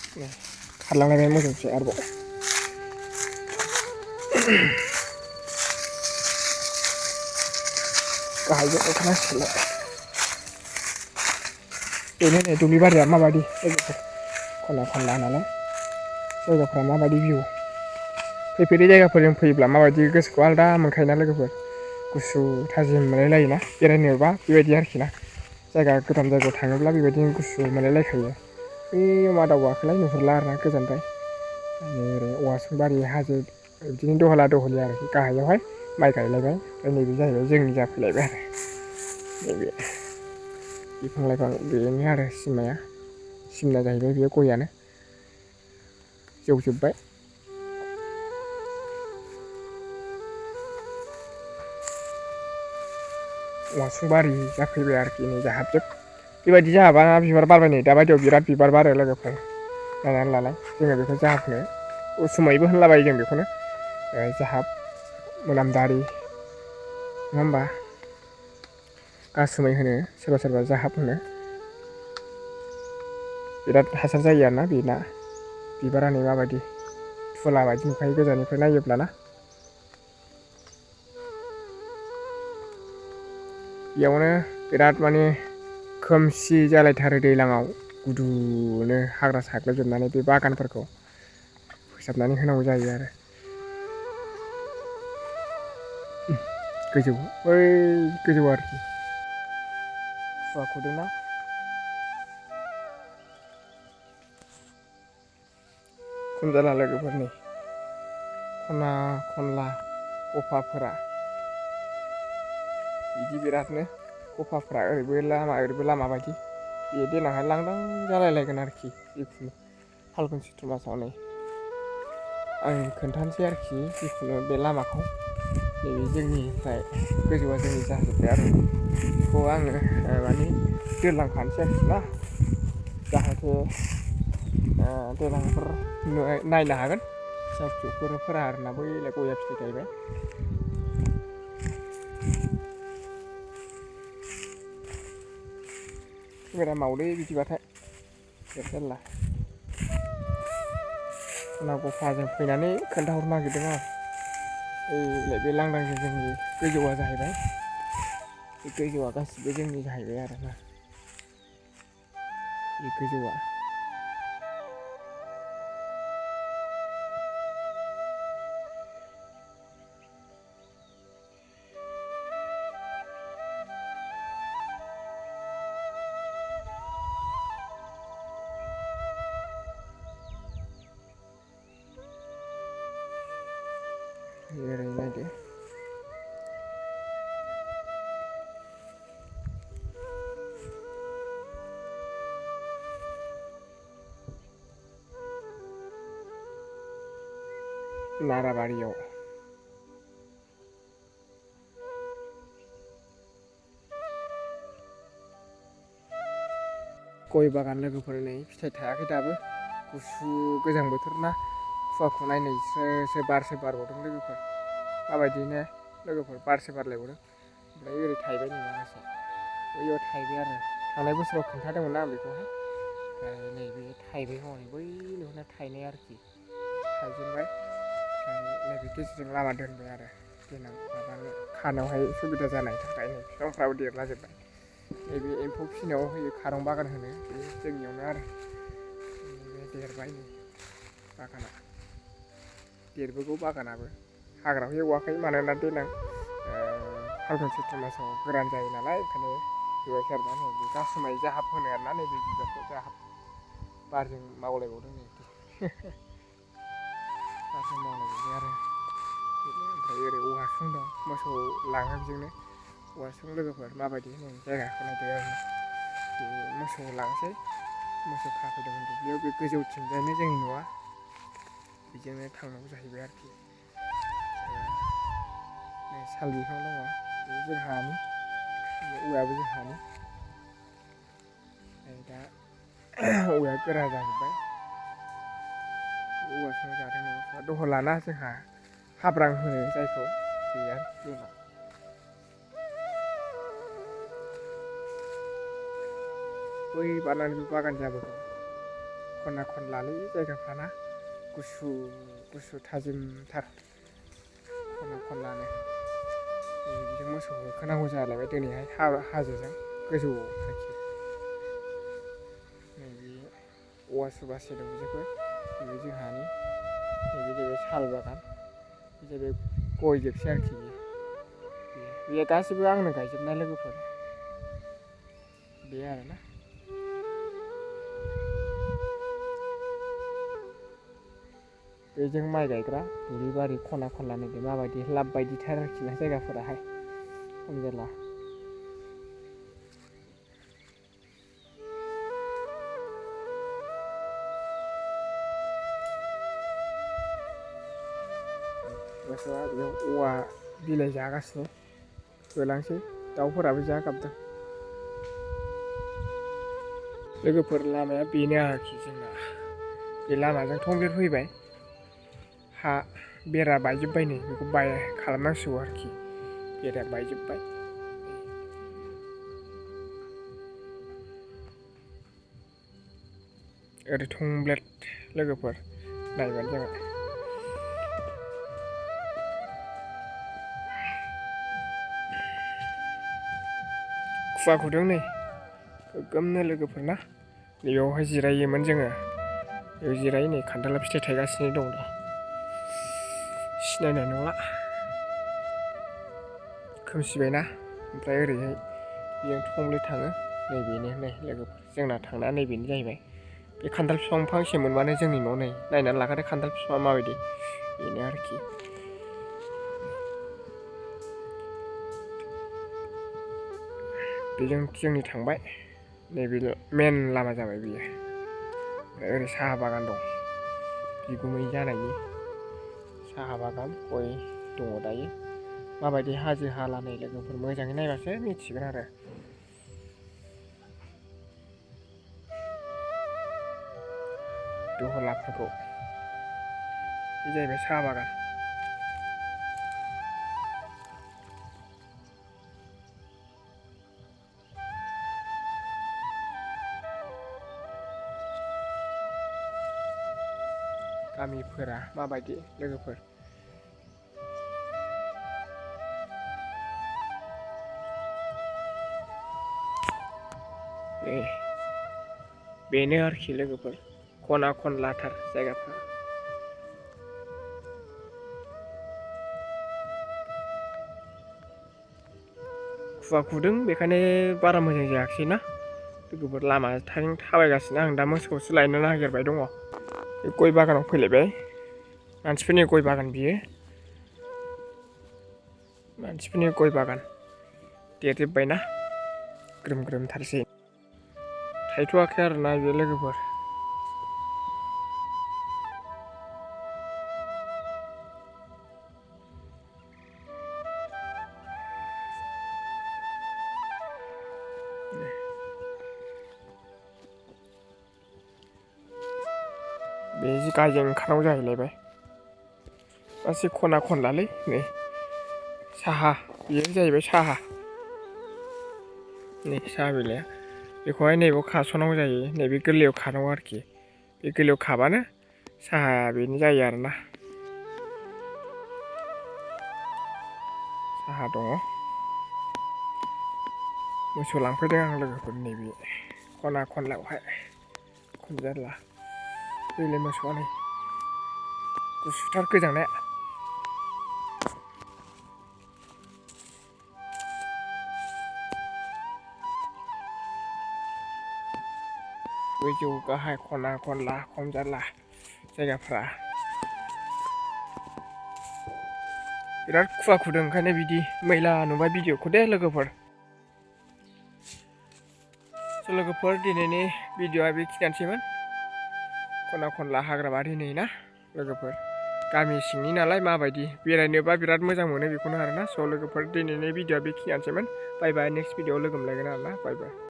खारलांलायबाय मोसौसो आरोबाव गाहायजों ओंखारनांसिगोनलाय बेनो नै दुब्लि बारिया माबायदि लोगोफोर खना खनला नालाय जायगाफ्रा माबायदि भिउ फैफेरै जायगाफोरजों फैयोब्ला माबायदि गोसोखौ आलदा मोनखायोना लोगोफोर गुसु थाजिम मोनलायलायोना बेरायनोबा बेबायदि आरोखि ना जायगा गोदान जायगायाव थाङोब्ला बेबायदिनो गुसु मोनलायलायखायो बै मा दावगाखोलाय नुहुरला आरोना गोजानद्राय ओरै औवासुंबारि हाजो बिदिनो दहला दहलि आरोखि गाहायावहाय माइ गायलायबाय ओमफ्राय नैबे जाहैबाय जोंनि जाफैलायबाय आरो नैबे बिफां लाइफां बेनो आरो सिमना जाहैबाय बेयो गयानो जौजोब्बाय औवासुंबारि जाफैबाय आरोखि नै जाहाबजोब बेबायदि जाहाबा बिबार बारबाय नै दाबायदियाव बिराद बिबार बारो लोगोफोर नायनानै लालाय जोङो बेखौ जाहाब होनो उसुमायबो होनलाबायो जों बेखौनो जाहाब मोनामदारि नङा होमबा गासुमै होनो सोरबा सोरबा जाहाब होनो बिराद हासार जायो आरोना बेना बिबारा नै माबायदि थुला बायदि नुखायो गोजाननिफ्राय नायोब्लाना बेयावनो बिराद माने खोमसि जालायथारो दैज्लाङाव गुदुनो हाग्रा साग्लोबजोबनानै बे बागानफोरखौ फोसाबनानै होनांगौ जायो आरो गोजौ बै गोजौ आरोखि खुवा खुदोंना खम जाला लोगोफोरनि खना खनला गफाफोरा बिदि बिरादनो गफाफ्रा ओरैबो लामा बायदि बे देनांहाय लांदां जालायलायगोन आरोखि जिखुनु फाल्गुन सैथ्र मासाव नै आं खोन्थानोसै आरोखि जिखुनु बे लामाखौ नैबे जोंनिफ्राय गोजौआ जोंनि जाजोब्बाय आरो बेखौ आङो माने दोनलांखानोसै आरोखि ना जाहाथे देनांफोर नायनो हागोन फिसा फिसौफोरा आरोना बैलाय गया फिथाइ थायबाय केमेरा मावलै बिदिबाथाय जारला खना गफाजों फैनानै खोन्थाहरनो नागिरदों आं बे लांदांजों जोंनि गोजौआ जाहैबाय बे गोजौआ गासिबो जोंनि जाहैबाय आरोना बे गोजौआ ओरै नायदो नाराबारियाव गय बागान लोगोफोर नै फिथाइ थायाखै दाबो गुसु गोजां बोथोर ना खुवाखौ नायनायसो बारसो बारबावदों लोगोफोर माबायदिनो लोगोफोर बारसो बारलायबावदों ओमफ्राय ओरै थाइबाय नै माखासे बैयाव थाइबाय आरो थांनाय बोसोराव खोन्थादोंमोन ना आं बेखौहाय ओमफ्राय नैबे थाइबाय हनै बै नुहुरनाय थाइनाय आरोखि थाइजेनबाय ओमफ्राय नैबे गेजेरजों लामा दोनबाय आरो देनां माबानो खानायावहाय सुबिदा जानायनि थाखाय नै बिफांफ्राबो देरलाजोब्बाय नैबे एम्फौ फिसिनायाव होयो खारं बागान होनो बे जोंनियावनो आरो बे देरबाय नै बागाना देरबोगौ बागानाबो हाग्राखौ एवाखै मानोना देनां फाल्गुन सैथ्र मासाव गोरान जायो नालाय ओंखायनो बेबायदि आरोना नैबे गासुमाय जाहाब होनो आरोना नैबे बिबारखौ जाहाब बारजों मावलायबावदों नै बारजों मावलायबावबाय आरो ओमफ्राय ओरै औवासुं दं मोसौ लाङो बेजोंनो औवासुं लोगोफोर माबायदि नै जायगाखौ नायदो आरो बे मोसौ लांसै मोसौ खाफैदोंमोन दुब्लियाव बे गोजौथिंजायनो जोंनि न'आ बेजोंनो थांनांगौ जाहैबाय आरोखि नै साल बिफां दङ बे जोंहानि औवायाबो जोंहानि दा औवाया गोरा जाजोब्बाय औवासुङाव जादों न'आ दहलाना जोंहा हाब्रां होनो जायखौ गैया जोंना बै बारनानैबो बागान जाबोगौ खना खनलालै जायगाफ्राना गुसु गुसु थाजिमथार खना खनलानो बिजों मोसौ होखोनांगौ जालायबाय दिनैहाय हाजोजों गोजौआव आरोखि नैबे औवा सुबासे दं बिदिबो नैबे जोंहानि नैबे जाहैबाय साल बागान बे जाहैबाय गय जोबसै आरोखि बेयो गासिबो आंनो गायजोबनाय लोगोफोर बे आरोना बेजों माइ गायग्रा दुब्लिबारि खना खनला नैबे माबायदि लाब बायदिथार आरोखि ना जायगाफोराहाय हमजाला मोसौआ बेयाव औवा बिलाइ जागासिनो होलांसै दाउफोराबो जा गाबदों लोगोफोर लामाया बेनो आरोखि जोंना बे लामाजों थंब्लेट फैबाय हा बेरा बायजोब्बाय नै बेखौ खालामनांसिगौ आरोखि बेरा बायजोब्बाय ओरै थंब्लेट लोगोफोर नायबानो जाबाय खुवा खुदों नै गोगोमनो लोगोफोर ना बेयावहाय जिरायोमोन जोङो बेयाव जिरायो नै खान्थाला फिथाइ थायगासिनो दं दा सिनायनाय नंला खोमसिबायना ओमफ्राय ओरैहाय बेजों थंब्लेट थाङो नैबेनो नै लोगोफोर जोंना थांना नैबेनो जाहैबाय बे खान्थाल बिफां फांसे मोनबानो जोंनि न' नै नायनानै लाखादो खान्थाल बिफाङा माबायदि बेनो आरोखि बेजों जोंनि थांबाय नैबे मेन लामा जाबाय बियो ओरै साहा बागान दं बिगुमै जानायनि साहा बागान गय दङ दायो माबायदि हाजो हाला नै लोगोफोर मोजाङै नायबासो मिथिगोन आरो दहलाफोरखौ बे जाहैबाय साहा बागान गामिफोरा माबायदि लोगोफोर बेनो आरोखि लोगोफोर खना खनलाथार जायगाफ्रा खुवा खुदों बेखायनो बारा मोजां जायाखिसै ना लोगोफोर लामाजों थाबायगासिनो आं दा मोसौखौसो लायनो नागिरबाय दङ बे गय बागानाव फैलायबाय मानसिफोरनि गय बागान बियो मानसिफोरनि गय बागान देरजोब्बायना ग्रोम ग्रोमथारसै थायथ'वाखै आरोना बे लोगोफोर बे गायजों ओंखारनांगौ जाहैलायबाय गासै खना खनलालै नै साहा बेयो जाहैबाय साहा नै साहा बिलाइआ बेखौहाय नैबेयाव खास'नांगौ जायो नैबे गोरलैयाव खानांगौ आरोखि बे गोरलैयाव खाबानो साहा बेनो जायो आरोना साहा दङ मोसौ लांफैदों आं लोगोफोर नैबे खना खनलायावहाय खनजारला दैलाय मोसौआ नै गुसुथार गोजांनाया गोजौ गाहाय खना खनला खमजारला जायगाफ्रा बिराद खुवा खुदों ओंखायनो बिदि मैला नुबाय भिडिअखौ दे लोगोफोर लोगोफोर दिनैनि भिडिअआ बेखिनियानोसैमोन खना खनला हाग्राबारि नै ना लोगोफोर गामि सिंनि नालाय माबायदि बेरायनोबा बिराद मोजां मोनो बेखौनो आरोना स' लोगोफोर दिनैनि भिडिअआ बेखिनियानोसैमोन बाय बाय नेक्स्ट भिडिअआव लोगो मोनलायगोन आरोना बाय बाय